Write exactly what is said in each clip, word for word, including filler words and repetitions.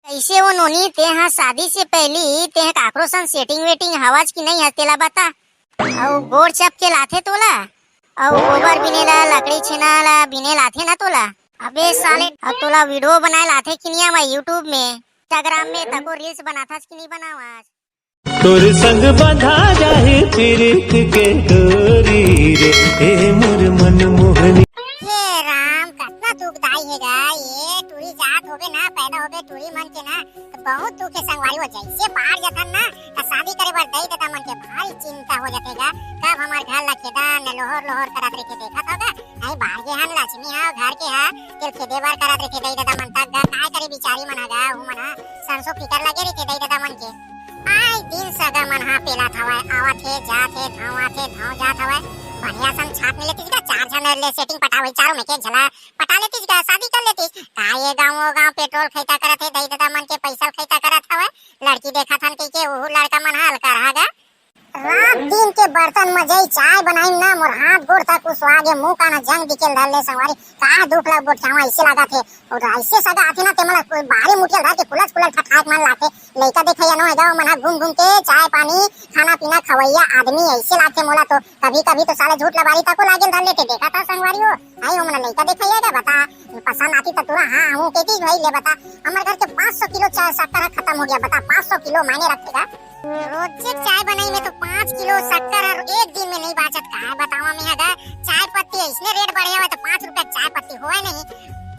कइसे ओ नोनी, तेंह शादी से पहिली तेंह काकरो संग setting-वेटिंग हवस कि नइ हस, तेला बता। अउ गोड़ चप के लाथे तोला, अउ गोबर बिने ला, लकड़ी छेना ला बिने लाथे ना तोला। अबे साले, अब तोला video बनाए लाथे कि नइ आवय YouTube में, Instagram में, तको reels बनाथस कि नइ बनावस? तोर संग बंधा जाही प्रीत के डोरी रे, ए मोर मन मोहनी। हे राम, कतना दुखदाई हे गा ये। टूरी जात होबे ना, पैदा होबे टूरी मन के ना, त बहुत दुख हे संगवारी हो। जइसे बाढ़ जथन ना, त शादी करे बर दई ददा मन के भारी चिंता हो जाथे गा। कब हमर घर ला खेदन, लोहर लोहर करत रहिथे, देखत हो गा। नहीं, बाढ़ के हन, लक्ष्मी हा, घर के हा, तेल खेदे बर करत रहिथे दई ददा मन तक गा। काय करे बिचारी मन हा गा, वो मन हा संसो फिकर लगे रहिथे दई ददा मन के। आए दिन सगा मन हा पेलात हवय, आवत हे, जात हे, धाव आत हे, धाव जात हवय। बढ़िया सन छाट मिले तीस का, चार झन ले setting पटावे, चारों में के एक झला पटा लेतीस का, शादी कर लेतीस। का ये गाँव वो गाँव petrol खैता करत हे, दई ददा मन के पैसा खैता करत हवय। लड़की देखत हन कहिके, ओहू लड़का मन हा अलकर हा गा। रात दिन के बर्तन मजई, चाय बनाई ना, मोर हाथ गोड़ तक उसवा गे, मुंह काना जंग दिखेल धर ले संगवारी। का दुख ला गोठियावा, अइसे लागत हे। अउ अइसे सगा आथे ना, ते मन ला कोई बाहरी मुठिया धर के कुलच कुलच ठठाक मन लाथे। लइका देखइया नो हे गा, ओमन ह घूम घूम के चाय पानी, खाना पीना खवइया आदमी अइसे लागथे मोला तो। कभी कभी तो साले झूठ लबारी तको लागेल धर लेथे। देखा था संगवारी हो, आई ओमन लइका देखइया गा, बता, पसंद आती त तुरा हाँ हूँ केती भाई। ले बता, हमर घर के पाँच सौ किलो चाय शक्कर ह खत्म हो गया। बता, पाँच सौ किलो मायने रखथे गा। रोजे चाय बनाई में तो पाँच किलो शक्कर हर एक दिन में नहीं बाचत। काय बतावा मैं गा, चाय पत्ती इसने रेट बढ़े हुए तो पाँच रुपया चाय पत्ती होए नहीं,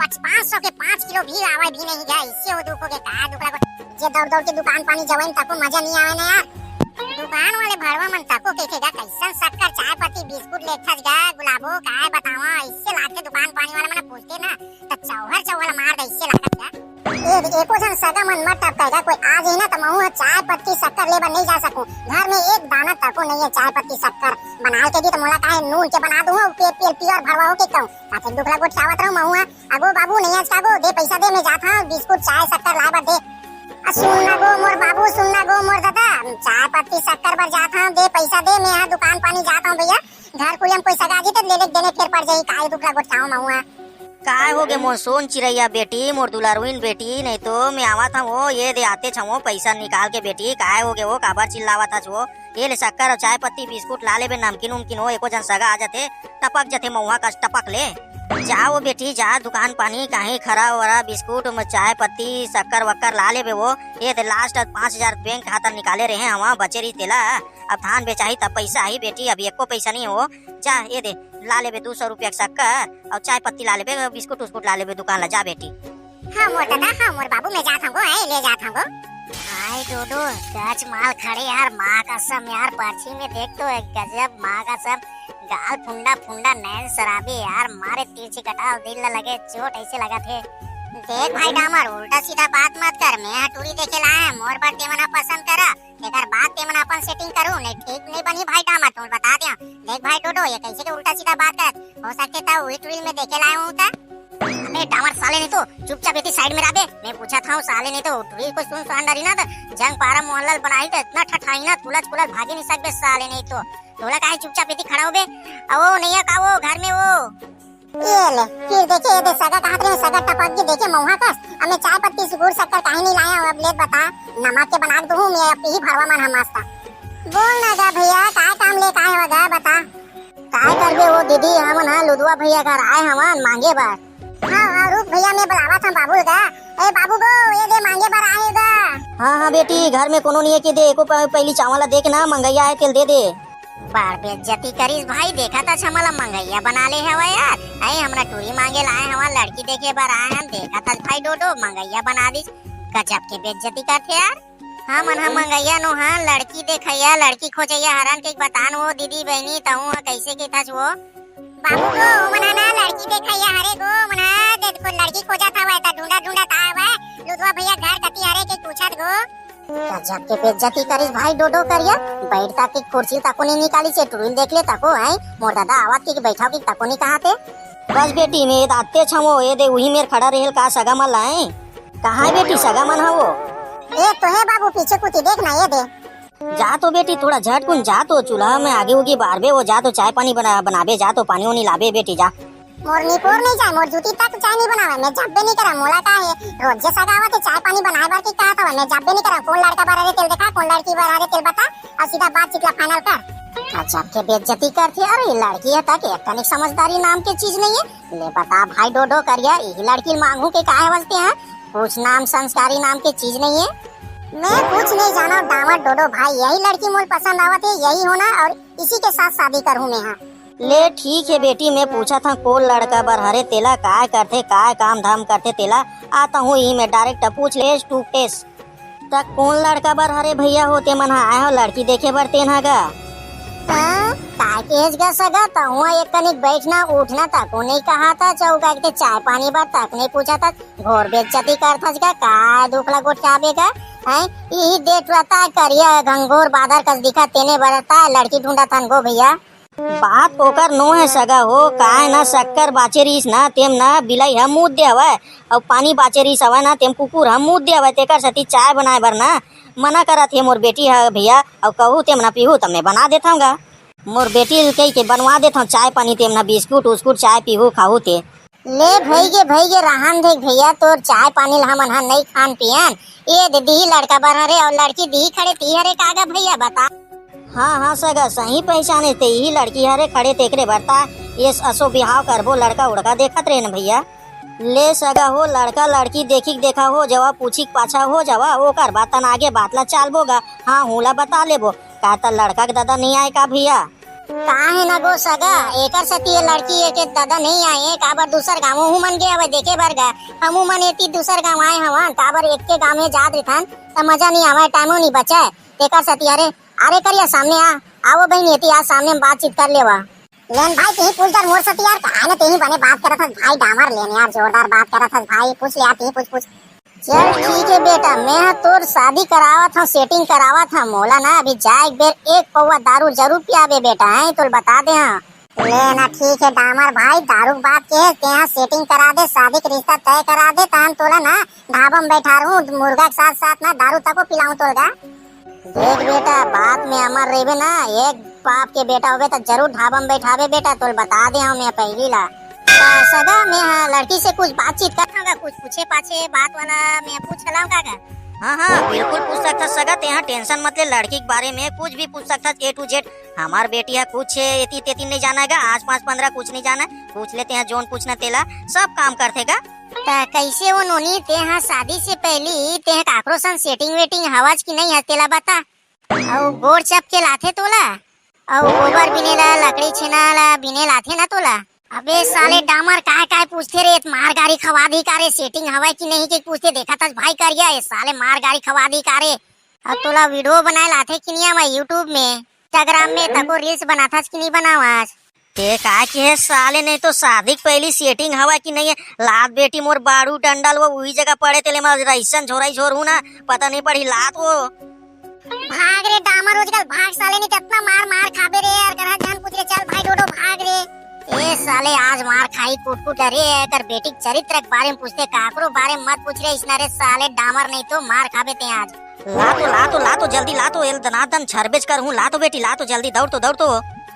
पच-, पाँच सौ के पाँच किलो भी आवे भी नहीं गा। इससे हो दुख हो गया, काय दुख लगा। जे दौड़ दौड़ के दुकान पानी जवाइन तको मजा नहीं आवे ना यार। दुकान वाले भड़वा मन तको कहिथे गा, "कैसन शक्कर, चाय पत्ती, बिस्कुट लेथस गा गुलाबो, काय बतावा।" इससे लागथे दुकान पानी वाला मन पूछथे ना, त चौहर चौहर मार दे, इससे लागत गा। ए, एको झन सगा मन मत टपकाय गा, कोई आ जाही ना त महू ह चाय पत्ती शक्कर लेबर नहीं जा सकूं। घर में एक दाना तको नहीं है चाय पत्ती शक्कर। बना के दी त मोला काहे नून के बना दूं, पी-, पी-, pure भड़वा हो के कहूं। काथे दुख ला गोठियावत रहूं महू ह। अगो बाबू, नहीं आज का गो, दे पैसा दे, मैं जात हूं बिस्कुट चाय शक्कर लाए बर दे। आ सुन ना गो मोर बाबू, सुन ना गो मोर दादा, चाय पत्ती शक्कर बर जात हूं, दे पैसा दे, मैं यहां दुकान पानी जात हूं भैया। घर कुरिया म कोई सगा जी त ले ले देने फेर पड़ जाही, काय दुख ला गोठियावं महू ह। काय हो गे मोर सोन चिरैया बेटी, मोर दुलारुइन बेटी, नहीं तो मैं आवत हूं, ये दे आते छवो पैसा निकाल के बेटी। काय हो गे वो, काबर चिल्लावत हस वो? ये ले शक्कर अउ चाय पत्ती, बिस्कुट ला लेबे, नमकीन उमकीन हो, एको झन सगा आ जाथे, टपक जाथे महुआ कस टपक ले। जा वो बेटी, जा दुकान पानी, काहीं खरा वरा, बिस्कुट म चाय पत्ती, शक्कर वक्कर ला लेबे वो। ये दे last पाँच हजार बैंक खाता निकाले रहे हवा, बचे रही तेला। अब धान बेचाही तब पैसा आही बेटी, अभी एको पैसा नहीं हो। जा ये दे, ला लेबे दू सौ रुपया के शक्कर अउ चाय पत्ती ला लेबे, बिस्कुट उस्कुट ला लेबे दुकान ला, जा बेटी। हाँ मोर दादा, हाँ मोर बाबू, मैं जात हूँ गो, ए, ले जात हूँ गो। हाय डोडो, गच माल खड़े यार, माँ कसम यार, पर्ची में देख तो एक गजब, माँ कसम, गाल फुंडा फुंडा, नैन शराबी यार, मारे तिरछी कटाल, दिल ला लगे चोट, ऐसे लगा थे। देख भाई डामर, उल्टा सीधा बात मत कर, मैं यहाँ टूरी देखे लाए हैं, मोर बर ते मना पसंद करा, तेकर बाद ते मन अपन setting करू, नहीं ठीक नहीं बनी भाई डामर, तुम बता दिया। देख भाई डोडो, ये कैसे के उल्टा सीधा बात करत, हो सकथे त वही टूरी ल मैं देखे लाए हूँ त। अबे डामर साले नहीं तो, चुपचाप एती side में रह बे, मैं पूछत हूँ साले नहीं तो, टूरी कोई सुन सुन डरी ना त, जंग पारा मोहल्ला बनाही त इतना ठठाई ना, कुलच कुलच भागे नहीं सकबे साले नहीं तो, तोला काहे चुपचाप एती खड़ा हो बे, अ वो नहीं है का वो घर में वो, ये ले, फिर देखे, ये दे सगा कहत रहे, सगा टपक के देखे महुआ कस। अब मैं चाय पत्ती से गुड़ शक्कर काहे नहीं लाया हूँ, अब ले बता, नमक के बना के दूँ मैं, अब यही भड़वा मन हम मस्त। बोल ना गा भैया, काय काम ले काय हो गा, बता। काय करबे वो दीदी, हमन हा लुदवा भैया घर आए हवन मांगे बर। हाँ, हाँ, रुक भैया, मैं बुलावा था बाबू गा। ए बाबू गो, ये दे मांगे बर आए गा। हाँ, हाँ बेटी, घर में कोनो नहीं है के दे, एको प-, पहली चावल ला दे के ना, मंगैया है, तेल दे दे। बार बेइज्जती करिस भाई, देखा था छमला मंगैया बना ले हवा यार। अरे हमरा टूरी मांगे लाए हवा, लड़की देखे बर आए हम, देखा था भाई डोडो मंगैया बना दिस। गजब के बेइज्जती करथे यार। हमन ह मंगैया नो हन, लड़की देखैया, लड़की खोजैया हरन के बतान वो दीदी बहनी, तहूँ ह कैसे के थस वो? बाबू गो, ओमन ह ना लड़की देखैया हरे गो, ओमन ह दे को लड़की खोजत हवय, त ढूंढा ढूंढत आवय, लुधवा भैया घर कती हरे के पूछत गो। गजब के बेइज्जती करिस भाई डोडो करिया, बैठ तक के कुर्सी तको नहीं निकाली से, टुरुल देख ले तको, हैं? मोर दादा आवत के बैठाव के तको नहीं कहा थे। बस बेटी, मैं आते छमो, ये दे उही मेर खड़ा रहेल का सगा मन ला, हैं? कहाँ है बेटी, सगा मन हा वो? ए तो है बाबू, पीछे कुती देख ना, ये दे। जा तो बेटी, थोड़ा झटकुन जा तो, चूल्हा में आगी उगी बारबे, वो जा तो चाय पानी बना, बनाबे, जा तो पानी उनी लाबे बेटी, जा। मोर निपोर नहीं जाए, मोर जूती तक चाय नहीं बनावे, मैं जब्बे नहीं करा, मोला का है, रोज जे सगा आवत है, चाय पानी बनाए बर मैं जाबे नहीं करा, कौन लड़का बर हरे तेला देखा, कौन लड़की बर हरे तेला बता, अउ सीधा बातचीत ला final कर। अच्छा, के बेइज्जती करथे यार, ये लड़की हे तक एक कनिक समझदारी नाम के चीज नहीं हे। ले बता भाई डोडो करिया, यही लड़की मांगू के काहे वास्ते हे? कुछ नाम संस्कारी नाम के चीज नहीं हे। मैं कुछ नहीं जानव डामर डोडो भाई, यही लड़की मोला पसंद आवत हे, यही होना अउ इसी के साथ शादी करहूँ मैं हा। ले ठीक हे बेटी, मैं पूछत हंव कोन लड़का बर हरे तेला, काय करथे, काय काम धाम करथे तेला, आता हूँ इही में direct पूछ ले face to face। त कोन लड़का बर हरे भैया हो, ते मन ह आए हो लड़की देखे बर तेन ह गा? हाँ, काय केहेस गा सगा, तहुआ एक कनिक बैठना उठना तको नहीं कहा था, चौका के चाय पानी बर तक नहीं पूछा था, घोर बेइज्जती करथस गा, काय दुख ला गोठियाबे गा? हैं, इही देख रहता है करिया घंघोर बादर कस दिखा, तेने बरता है लड़की ढूंढत हन गो भैया। बात ओकर नो हे सगा हो, काय ना शक्कर बाचे रहिस ना, तेम ना बिलाई ह मूत दे हवय, अउ पानी बाचे रहिस हवय ना, तेम कुकुर ह मूत दे हवय, तेकर सेती चाय बनाए बर ना मना करत हे मोर बेटी ह भैया, अउ कहू तेम ना पीहू त मैं बना देथंव गा। मोर बेटी ल कहि के बनवा देथंव चाय पानी, तेम ना बिस्कुट उस्कुट चाय पीहू खाहू ते। ले भई गे, भई गे, रहन दे भैया, तोर चाय पानी ल हमन ह नइ खान पियन। ये दे दिही लड़का बर हरे अउ लड़की दिही खड़े तिही हरे का गा भैया, बता। हाँ, हाँ सगा, सही पहिचाने ते, इही लड़की हरे खड़े तेकरे बर ता। ये असो बिहाव करबो, लड़का उड़का देखत रहे न भैया। ले सगा हो, लड़का लड़की देखी के देखा हो जावा, पूछी के पाछा हो जावा, ओकर बाद तन आगे बात ला चालबो गा। हाँ, हूँ ला बता लेबो। का त लड़का के ददा नहीं आए का भैया? का हे न गो सगा, एकर सेती ये लड़की ए के ददा नहीं आए, काबर दूसर गाँव हूँ मन गे हवय देखे बर गा। हमू मन एती दूसर गाँव आए हवन, काबर एक के गाँव में जात रिथन त मजा नहीं आवय, टाइमो नहीं बचय, तेकर सेती। अरे, अरे करिया सामने आ, आवो बहिनी एती आ, सामने में बातचीत कर लेवा। लेन भाई, तेही पूछ डर मोर सेती यार, काय न तेही बने बात करत हस भाई, डामर लेन यार, जोरदार बात करत हस भाई, पूछ ले यार, तेही पूछ, पूछ। चल ठीक हे बेटा, मैं ह तोर शादी करावत हंव, setting करावत हंव, मोला ना अभी जाए के बेर एक पौवा दारू जरूर पियाबे बेटा, हैं तोल बता दे हंव। ले ना ठीक हे डामर भाई, दारू के बात के हे, तेहा setting करा दे, शादी के रिश्ता तय करा दे, तहन तोला ना ढाबा में बैठा रहूं, मुर्गा के साथ साथ ना दारू तको पिलाऊं तोल गा। देख बेटा, बात में अमर रहिबे ना, एक बाप के बेटा होबे त जरूर ढाबा में बैठाबे बेटा, तोल बता दे हंव मैं पहिली ला। त सगा, मैं ह लड़की से कुछ बातचीत करत हंव गा, कुछ पूछे पाछे बात वाला मैं पूछ हलांव का गा? हाँ, हाँ, बिल्कुल पूछ सकथस सगा, तेहा tension मत ले, लड़की के बारे में कुछ भी पूछ सकथस, A to Z। हमार बेटी ह कुछ एती तेती नहीं जाना गा, आस पास पंद्रह कुछ नहीं जाना, पूछ ले तेहा जोन पूछना तेला, सब काम करथे गा। त कैसे ओ नोनी, तेहा शादी से पहली तेहा काकरो संग setting वेटिंग हवस कि नहीं हस तेला बता। अउ गोड़ चप के लाथे तोला, अउ गोबर बिने ला, लकड़ी छेना ला बिने लाथे ना तोला। अबे साले डामर, काय काय पूछथे रे? मार गारी खवा दी का रे? Setting हवय कि नहीं के पूछथे, देखत हस भाई करिया, ए साले मार गारी खवा दी का रे? अउ तोला video बनाए लाथे कि नहीं आवय YouTube में, Instagram में, तको reels बनाथस कि नहीं बनावस? ते का किहे साले, नहीं तो शादी के पहली setting हवय कि नहीं हे? लात बेटी मोर बाड़ू डंडल वो उही जगह पड़े तेले मैं रईसन झोराई झोर हूँ ना, पता नहीं पड़ी लात वो। भाग रे डामर उजगल, भाग साले, नहीं कितना मार मार खाबे रे यार, करा जान पूछ रे, चल भाई डोडो भाग रे। ए साले आज मार खाई कुटकुट रे, एकर बेटी के चरित्र के बारे में पूछथे, काकरो बारे में मत पूछ रे, इसना रे साले डामर, नहीं तो मार खाबे ते आज। ला तो, ला तो, ला तो, जल्दी ला तो, एल दनादन छरबेच कर हूँ, ला तो बेटी, ला तो जल्दी, दौड़ तो, दौड़ तो।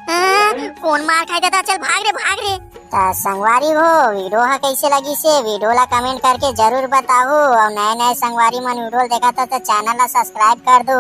हाँ, कौन मार खाई देता, चल भाग रे, भाग रे। त संगवारी हो, video ह कैसे लगिस हे, video ला comment करके जरूर बताहू, अउ नए नए संगवारी मन video ल देखत हो त channel ला subscribe कर दू।